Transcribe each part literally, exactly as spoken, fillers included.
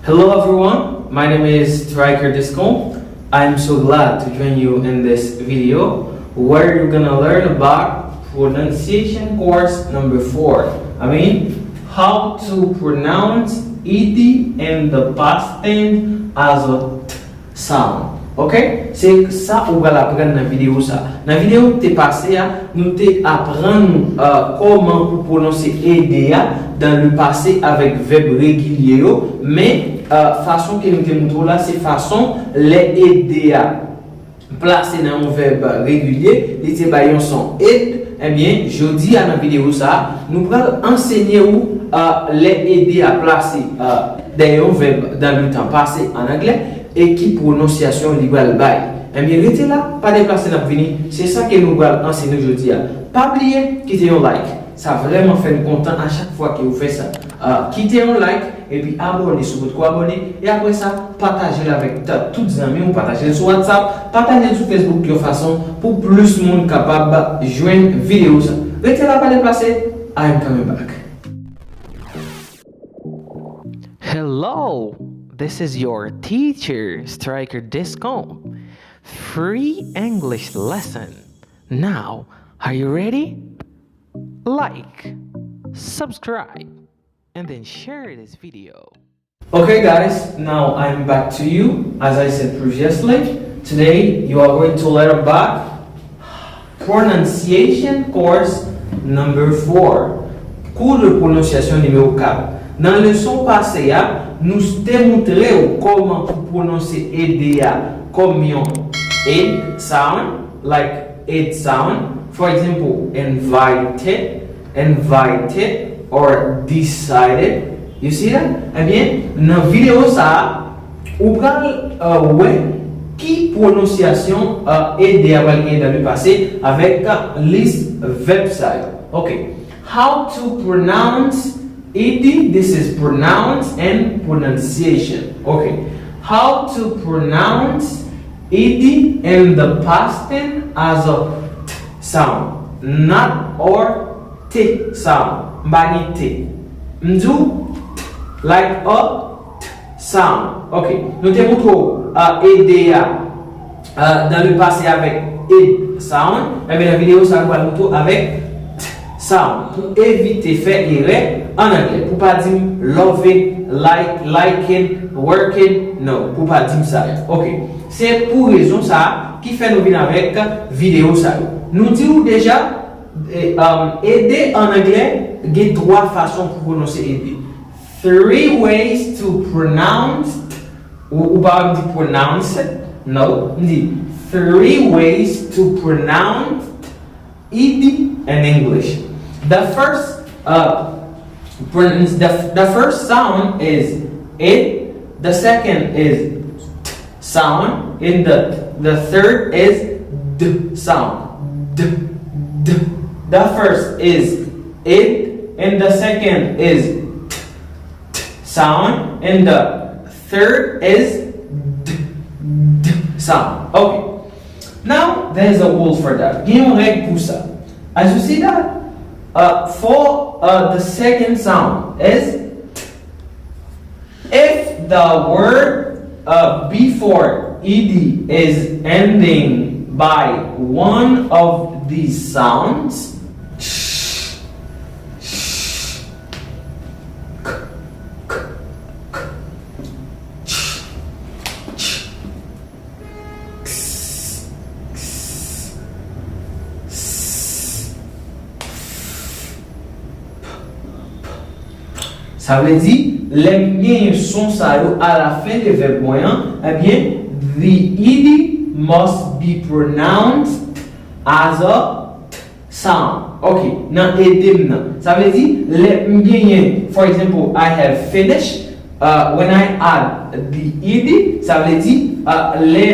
Hello everyone, my name is Striker Descamps. I'm so glad to join you in this video where you're gonna learn about pronunciation course number four. I mean, how to pronounce ed in the past tense as a t sound. Ok? Se sa ou pral aprann nan videyo sa. Nan videyo ki te pase a, nou te aprann, euh, kòman pou pwononse ed a dans le passé avèk vèb regilye yo, men, euh, fason ke nou te montre w la, se fason lè ed a plase nan yon vèb regilye, li te bay yon son ed. Ebyen, jodi a nan videyo sa a, nou pral ansenye w, euh, lè ed a plase, euh, dèyè yon vèb dans le temps passé an anglè e ki pwononsyasyon li pral bay. Ebyen, rete la, pa deplase, n ap vini. Se sa ke nou pral ansenye jodi a. Pa bliye, kite yon like. Sa vrèman fè n kontan a chak fwa ke ou fè sa. Ah, kite yon like, epi abòne si w potko abòne. E apre sa, pataje l avèk ta-, tout zanmi w, pataje l sou WhatsApp, pataje l sou Facebook yon fason pou plis moun kapab jwenn videyo sa. Rete la, pa deplase. I am coming back. Hello, this is your teacher, Striker Descamps. Free English lesson. Now, are you ready? Like, subscribe, and then share this video. Okay, guys, now I'm back to you. As I said previously, today you are going to learn about pronunciation course number four. Kou de pwononsyasyon nimewo kat. Nan leson pase a, nou te montre w kòman pou pwononse ed a kòm yon ed sound, like ed sound. For example, invited, invited, or decided. You see that? Ebyen, nan videyo sa a, ou pral, euh, wè ki pwononsyasyon, euh, ed a pral genyen dans le passé avèk, euh, lis vèb sa yo. Ok. How to pronounce ed, this is pronounce and pronunciation. Ok. How to pronounce ed in the past tense as a t sound, not or t sound. M pa gen t. M di w t, like a t sound. Ok. Nou te montre w, uh, ed a, uh, dans le passé avèk ed sound. Ebyen, nan videyo sa, nou pral montre w avèk t sound. Pou evite fè erè an anglè. Pou pa di m love it, like, like it, work it. No, pou pa di m sa. Ok. Se pou rezon sa a ki fè nou vin avèk videyo sa yo. Nou di w deja, eh, um, ed an anglè, gen twa fason pou pwononse ed. Three ways to pronounce, ou, ou pa wè m di pronounce, no, m di three ways to pronounce ed in English. The first, uh, pronunci-, the, the first sound is ed, the second is t sound, and the, the third is d sound. D, d. The first is ed, and the second is t, t sound, and the third is d, d sound. Ok. Now, there's a rule for that. Gen yon règ pou sa. As you see that, uh, for, uh, the second sound is t. If the word, uh, before ed is ending by one of these sounds, sh, sh, k, k, k, ch, ch, Sa vle di, lè m genyen son sa yo alafen de vèb mwen an, ebyen, the ed must be pronounced as a t sound. Ok, nan ed m nan. Sa vle di, lè m genyen, for example, I have finished, uh, when I add the ed, sa vle di, uh, lè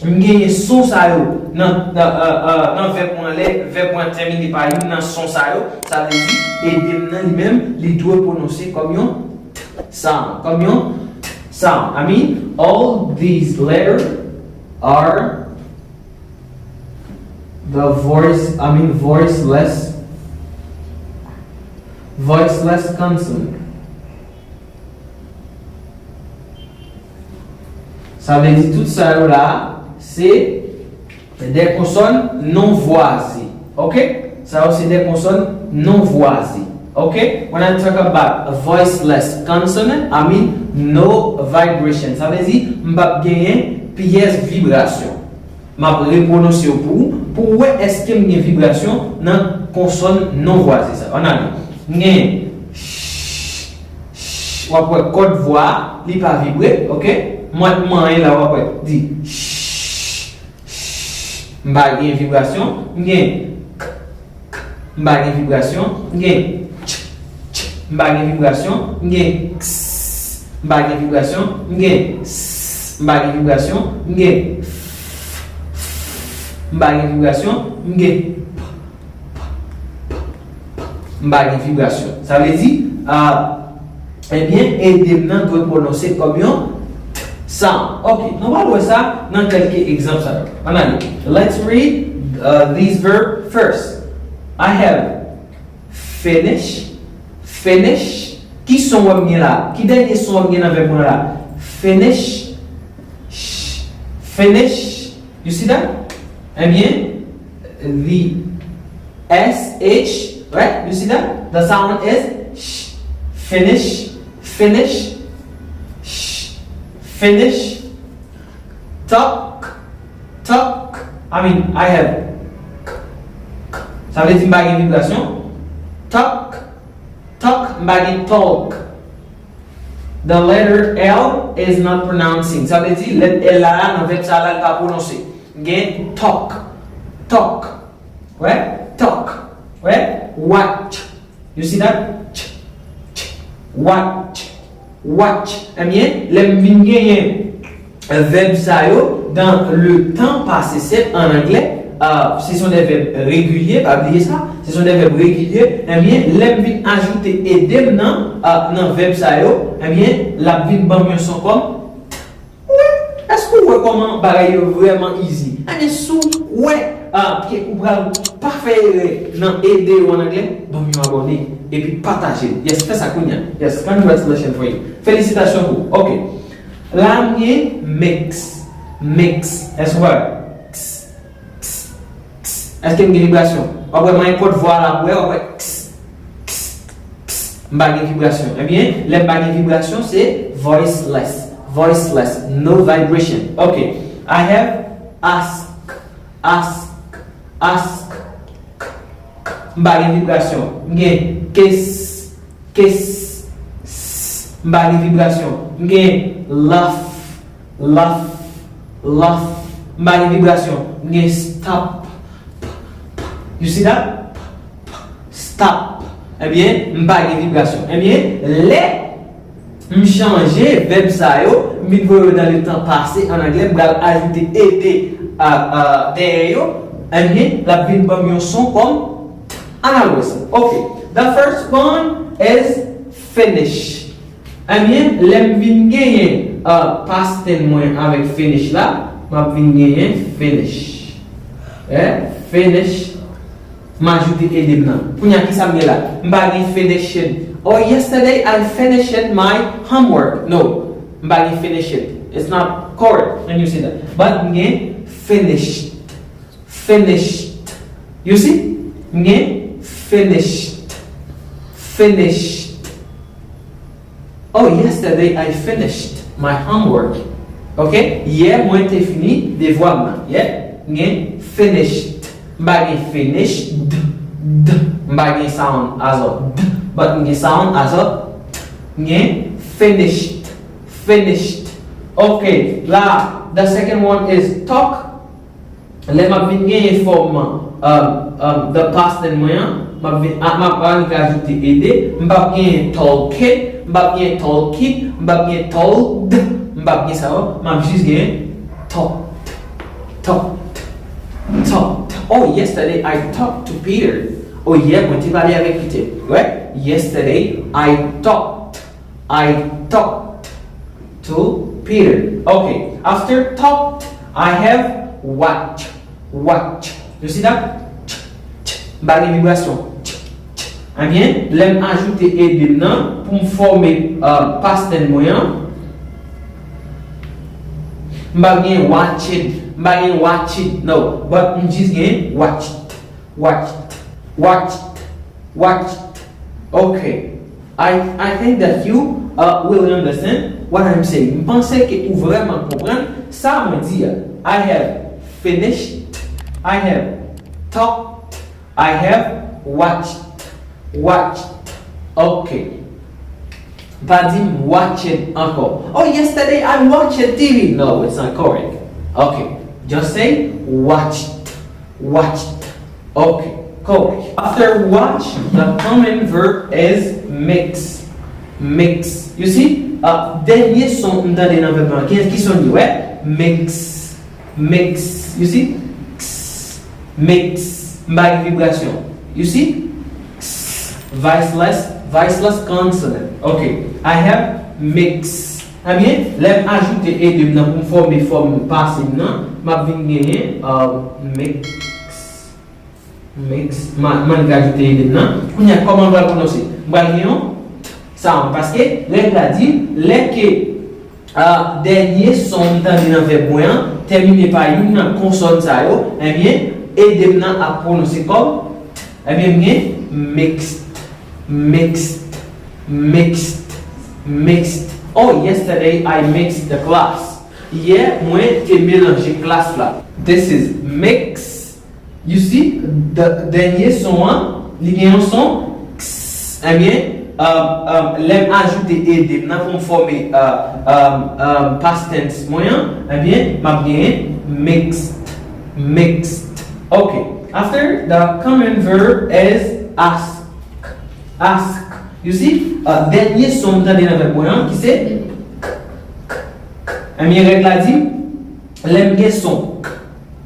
m genyen son sa yo nan, nan, uh, uh, nan vèb mwen, lè vèb mwen tèmine pa youn nan son sa yo, sa vle di, ed m nan li menm, li dwe pwononse kòm yon t sound, kòm yon t sound. I mean, all these letters are the voice, I mean, voiceless, voiceless consonant. Sa vle di tout sa yo la, se de konsòn non vwaze. Ok? Sa yo se de konsòn non vwaze. Ok? When I talk about voiceless consonant, I mean no vibration. Sa vle di, m p ap genyen pyès vibrasyon. M ap repwononse yo pou ou, pou w wè èske m gen vibrasyon nan konsòn non vwaze sa. Ann ale. M gen ch, ch, w ap wè kòd vwa a, li pa vibre, ok? Mwen, mwen la, w ap wè, di ch, ch, m pa gen vibrasyon. M gen k, k, m pa gen vibrasyon. M gen ch, ch, m pa gen vibrasyon. M gen ks, m pa gen vibrasyon. M gen s, m pa gen vibrasyon. M gen f, f, m pa gen vibrasyon. M gen p, p, p, p, m pa gen vibrasyon. Sa vle di, ah, ebyen, ede m nan dwe pwononse kòm yon t sound. Ok, nou pral wè sa nan kèlke egzanp sa yo. Ann ale. Let's read uh, these verbs first. I have finish, finish. Ki son w ap gen la? Ki dènye son w ap gen nan vèb mwen la? Finish, sh, finish. You see that? Ebyen, the S H, right? You see that? The sound is sh, finish, finish, sh, finish. Talk, talk. I mean, I have k, k. Sa vle di m pa gen vibrasyon. Talk, talk, m pa gen talk. The letter L is not pronouncing. Sa vle di lèt L la, la nan vèb sa la, li pa pwononse. M gen talk, talk. Wè? Talk. Wè? Watch. You see that? Ch, ch, watch, watch. Ebyen, lè m vin genyen vèb sa yo dans le temps passé simple an anglè, uh, ce sont des verbes réguliers, pa bliye sa, ce sont des verbes réguliers, ebyen, lè m vin ajoute ed m nan, uh, nan vèb sa yo, ebyen, l ap vin ban m yon son kòm Wi, èske w wè kòman bagay yo vrèman easy? Ebyen, si w wè ah, ke ou pral pa fè erè nan ede yo an anglè, ban m yon abòne, epi pataje l. Yes, fè sa kounye a. Yes, congratulations for you. Felisitasyon pou ou. Ok. La, m gen mix. Mix. Èske w wè? Ks, ks, ks. Èske m gen vibrasyon? W ap wè mwen kòd vwa la, w ap wè, w ap wè ks, ks, ks. M pa gen vibrasyon. Ebyen, lè m pa gen vibrasyon, se voiceless. Voiceless. No vibration. Ok. I have ask, ask, ask. K, k. M pa gen vibrasyon. M gen kes, kes, s. M pa gen vibrasyon. M gen laugh, laugh, laugh. M pa gen vibrasyon. M gen stop, p, p. You see that? P, p, stop. Ebyen, m pa gen vibrasyon. Ebyen, lè m chanje vèb sa yo, m vin voye yo dans le temps passé an anglè, m pral ajoute ede a, a, dèyè yo, ebyen, l ap vin ban m yon son kòm t. Ann al wè sa. Ok. The first one is finish. Ebyen, lè m vin genyen uh, past tense mwen avèk finish la, m ap vin genyen finish. Eh, finish. M ajoute ede m nan. Kounye a, ki sa m gen la? M pa gen finished. Oh, yesterday I finished my homework. No, m pa gen finished. It's not correct when you say that. But m gen finished. Finished. You see? M gen finished. Finished. Oh, yesterday I finished my homework. Ok? Yè, mwen te fini devwa m nan. Yè? M gen finished. M pa gen finished. D. M pa gen sound as a d. But m gen sound as a t. M gen finished. Finished. Ok. La, the second one is talk. Lè m ap vin genyen fòm um, um, the past tense mwen an, m ap vin, a, m ap annik ajoute ede, m p ap genyen talked, m p ap genyen talked, m p ap genyen talked, m p ap gen sa yo, m ap jis genyen talked, talked, talked. Oh, yesterday I talked to Peter. Oh, yè, mwen te pale avèk Peter. Right? Yesterday I talked. I talked to Peter. Ok. After talked, I have watch. Watch. You see that? Ch, ch. M pa gen vibrasyon. Ch, ch. Ebyen, lè m ajoute ed m nan pou m fòme uh, past tense mwen an, M pa gen watched, m pa gen watched, no. But m jis gen watched, watched, watched, watched. Okay. I, I think that you uh, will understand what I'm saying. M panse ke ou vrèman konprann sa mwen di a. I have finished. I have talked. I have watched. Watched. Okay. Pa di m watched ankò. Oh, yesterday I watched T V. No, it's not correct. Okay. Just say watched. Watched. Okay. Correct. After watch, the common verb is mix. Mix. You see? Uh, dènye son m tande nan vèb lan. Ki, ki son li? Wè? Mix. Mix. You see? X. Mix. M pa gen vibrasyon. You see? X. Voiceless. Voiceless consonant. Okay. I have mix. Ebyen, lè m ajoute ed m nan pou m fòme fòm pase m nan, m ap vin genyen uh, mix. Mix. M a- m annik ajoute ed m nan. Kounye a, kòman m pral pwononse? M pral gen yon t sound. Paske règ la di, lè ke uh, dènye son m tande nan vèb mwen an tèmine pa youn nan konsòn sa yo, ebyen, ed m nan ap pwononse kòm t. Ebyen, m gen mixed, mixed, mixed, mixed. Oh, yesterday I mixed the class. Yè, mwen te melanje klas la. This is mix. You see, the, dènye son an, li gen yon son x. Ebyen, um, um, lè m ajoute ed m nan pou m fòme uh, um, um, past tense mwen an, ebyen, m ap genyen mixed, mixed. Okay. After the common verb is ask. Ask. You see? Uh, dènye son m tande nan vèb mwen an ki se k, k, k. Ebyen, règ la di, lè m gen son k,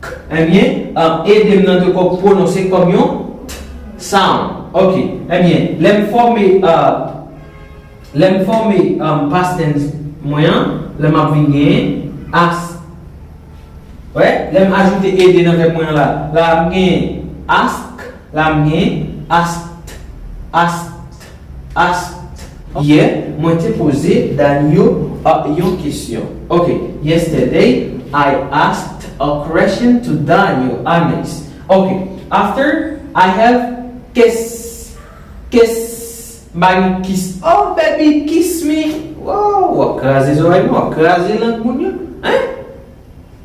k, ebyen, uh, ed m nan te ko pwononse kòm yon t sound. Ok. Ebyen, lè m fòme, uh, lè m fòme um, past tense mwen an, lè m ap vin genyen ask. Wè, lè m ajoute ed nan vèb mwen an la, la m gen ask, la m gen asked, asked, asked. Yè, mwen te poze Danio uh, yon kesyon. Ok, yesterday I asked a question to Daniel Ames. Ok, after I have kiss, kiss, m pa gen kiss. Oh baby, kiss me. Wow, w ap kraze zòrèy mwen, w ap kraze lang moun yo. Hein?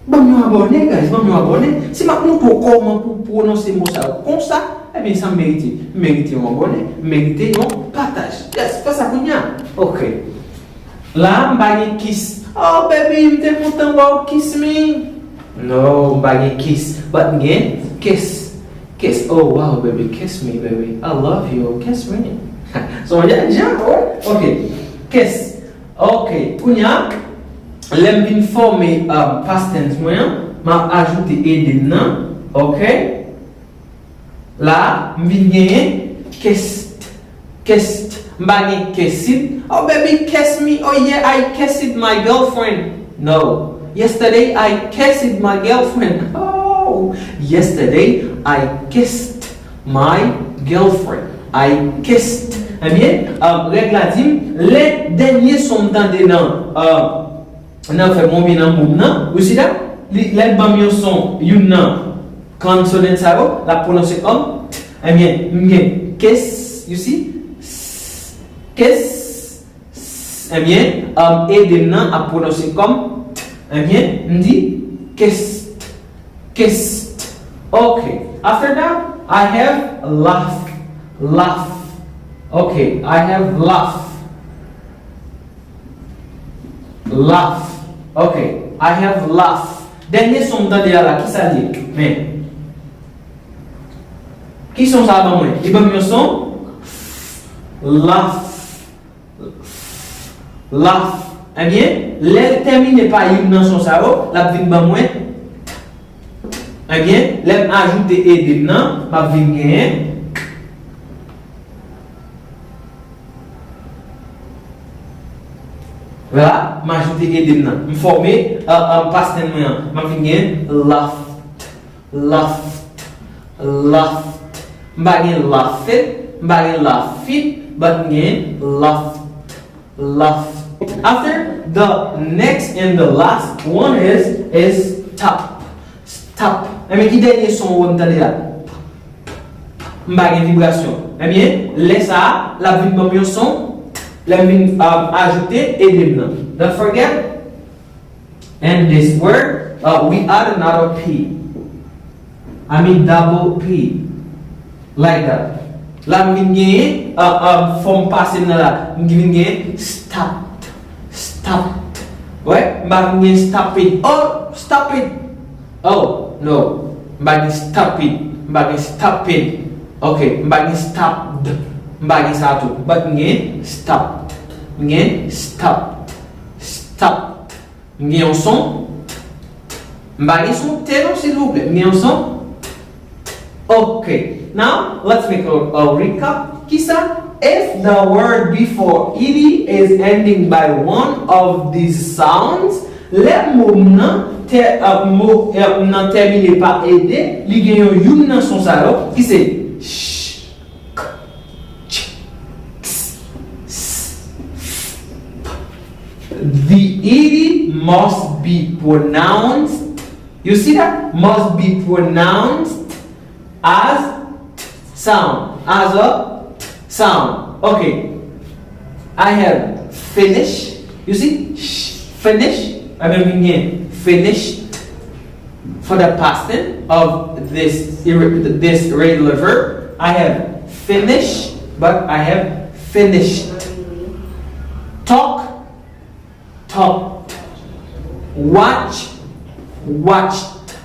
Ban m yon abòne, guys, ban m yon abòne. Si m ap montre w kòman pou pwononse mo sa yo konsa, ebyen, sa m merite. M merite yon abòne, m merite yon pataj. Yes, fè sa kounye a. Ok. La, m pa gen kiss. Oh, baby, m te kontan wè w kiss me. No, m pa gen kiss. But m gen kiss. Kiss. Oh, wow, baby, kiss me, baby. I love you. Kiss me. So, yeah, yeah, oh, ok. Kiss. Ok, kounye a, lè m vin fòme uh, past tense mwen an, m ap ajoute ed m nan, ok? La, m vin genyen kissed, kissed. M pa gen kissed. Oh, baby, kiss me. Oh, yeah, I kissed my girlfriend. No. Yesterday, I kissed my girlfriend. Oh, yesterday, I kissed my girlfriend. I kissed. Ebyen, uh, règ la di m, lè dènye son m tande nan, uh, nan fè mwen nan moun nan, you see that? Li, lè l ban m yon son, youn nan consonant sa yo, l ap pwononse kòm t. Ebyen, m gen kiss, you see? S, kiss, s, ebyen, um, ed m nan ap pwononse kòm t. Ebyen, m di kissed. Kissed. Ok. After that, I have laugh. Laugh. Ok. I have laugh. Laugh. Ok. I have laugh. Dènye son m tande a la, ki sa l ye? Men. Ki son sa a ban mwen? Li ban m yon son? Laugh. Laugh. Ebyen, lè l tèmine pa youn nan son sa yo, l ap vin ban mwen t. Ebyen, lè m ajoute ed m nan, m ap vin genyen k. Vwala, m ajoute ed m nan. M fòme uh, uh, past tense mwen an. M ap vin genyen laughed. Laughed. Laughed. M pa gen laughed, m pa gen laughed, but m gen laughed. Laughed. After, the next and the last one is, is stop. Stop. Enben, ki dènye son ou wè m tande la? M pa gen vibrasyon. Enben, lè sa a, l ap vin ban m yon son t, lè m vin, um, ajoute ed m nan. Don't forget, and this word, uh, we add another P. I mean double P. Like that. La m vin genyen, uh, uh, fò m pase m nan la. M vin genyen stopped. Stopped. Wè, m pa vin genyen stop it. Oh, stop it. Oh, no. M pa gen stop it. M pa gen stop it. Ok, m pa gen stopped. M pa gen sa tou. But m gen stopped. M gen stopped. Stopped. M gen yon son t, t, t. M pa gen son t non, silvouplè. M gen yon son t, t. Ok. Now, let's make a, a recap. Kisa? If the word before ed is ending by one of these sounds, lè mo m nan, tè, uh, mo, uh, m nan tèmine pa ed, li gen yon youn nan son sa yo, ki se ch, k, ch, ks, s, f, p. The ed must be pronounced. You see that? Must be pronounced as t sound. As a t sound. Okay. I have finish. You see? Sh, finish. Enben, m gen finished. For the past tense of this irre-, this regular verb, I have finished, but I have finished. Talk, talked. Watch, watched.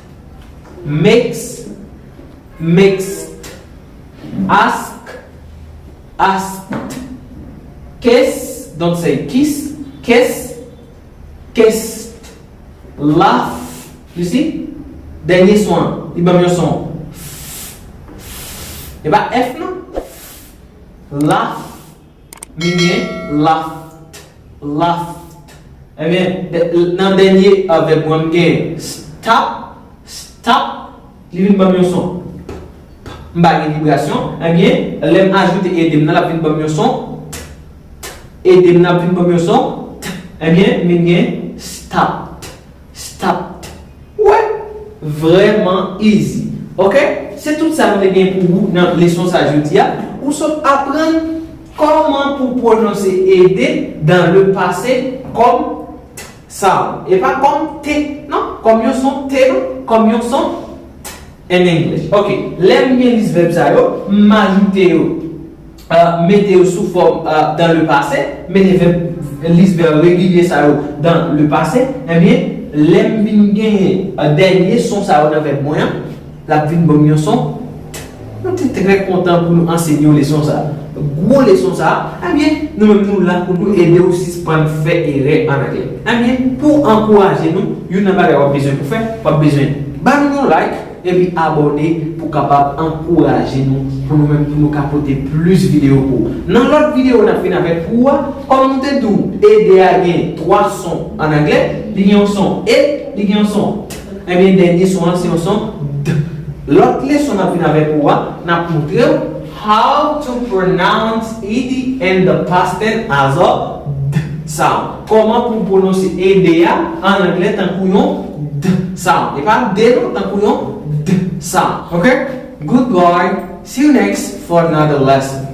Mix, mixed. Ask, asked. Kiss, don't say kiss. Kiss, kissed. Laugh, you see? Dènye son an, li ban m yon son. F, f. E pa F non. Laugh, m gen laughed, laughed. Ebyen, dè-, nan dènye, uh, vèb mwen, m gen stop, stop, li vin ban m yon son. P, p, m pa gen vibrasyon. Ebyen, lè m ajoute ed m nan, l ap vin ban m yon son. T, t, ed m nan ap vin ban m yon son. T, ebyen, m vin gen stopped. Stopped. Wè, vrèman easy. Ok? Se tout sa nou te gen pou ou nan leson sa jodi a. Ou sot aprann kòman pou pwononse ed dans le passé kòm t sound. E pa kòm t, non? Kòm yon son t, non? Kòm yon son t in English. Ok, lè m gen lis vèb sa yo, m ajoute yo, euh, mete yo sou fòm, euh, dans le passé, mete vèb, lis vèb regilye sa yo dans le passé, ebyen, lè m vin genyen, euh, dènye son sa yo nan vèb mwen an, l ap vin ban m yon son t. Nou te trè kontan pou nou ansenye w leson sa a. Gwo leson sa a, ebyen, nou menm nou la pou nou ede w sispann fè erè an anglè. Ebyen, pou ankouraje nou, youn nan bagay w ap bezwen pou fè, w ap bezwen ba nou yon like, epi abòne pou kapab ankouraje nou, pou nou menm, pou nou ka pote plis videyo pou ou. Nan lòt videyo n ap vin avèk pou ou a, kòm nou te di w, ed a gen twa son an anglè, li gen yon son e, li gen yon son t. Ebyen, dènye son an, se yon son d. Lòt leson n ap vin avèk ou a, n ap montre w how to pronounce ed in the past tense as a d sound. Kòman pou w pwononse ed a an anglè tankou yon d sound. E pa d non, tankou yon d sound. Ok? Goodbye. See you next for another lesson.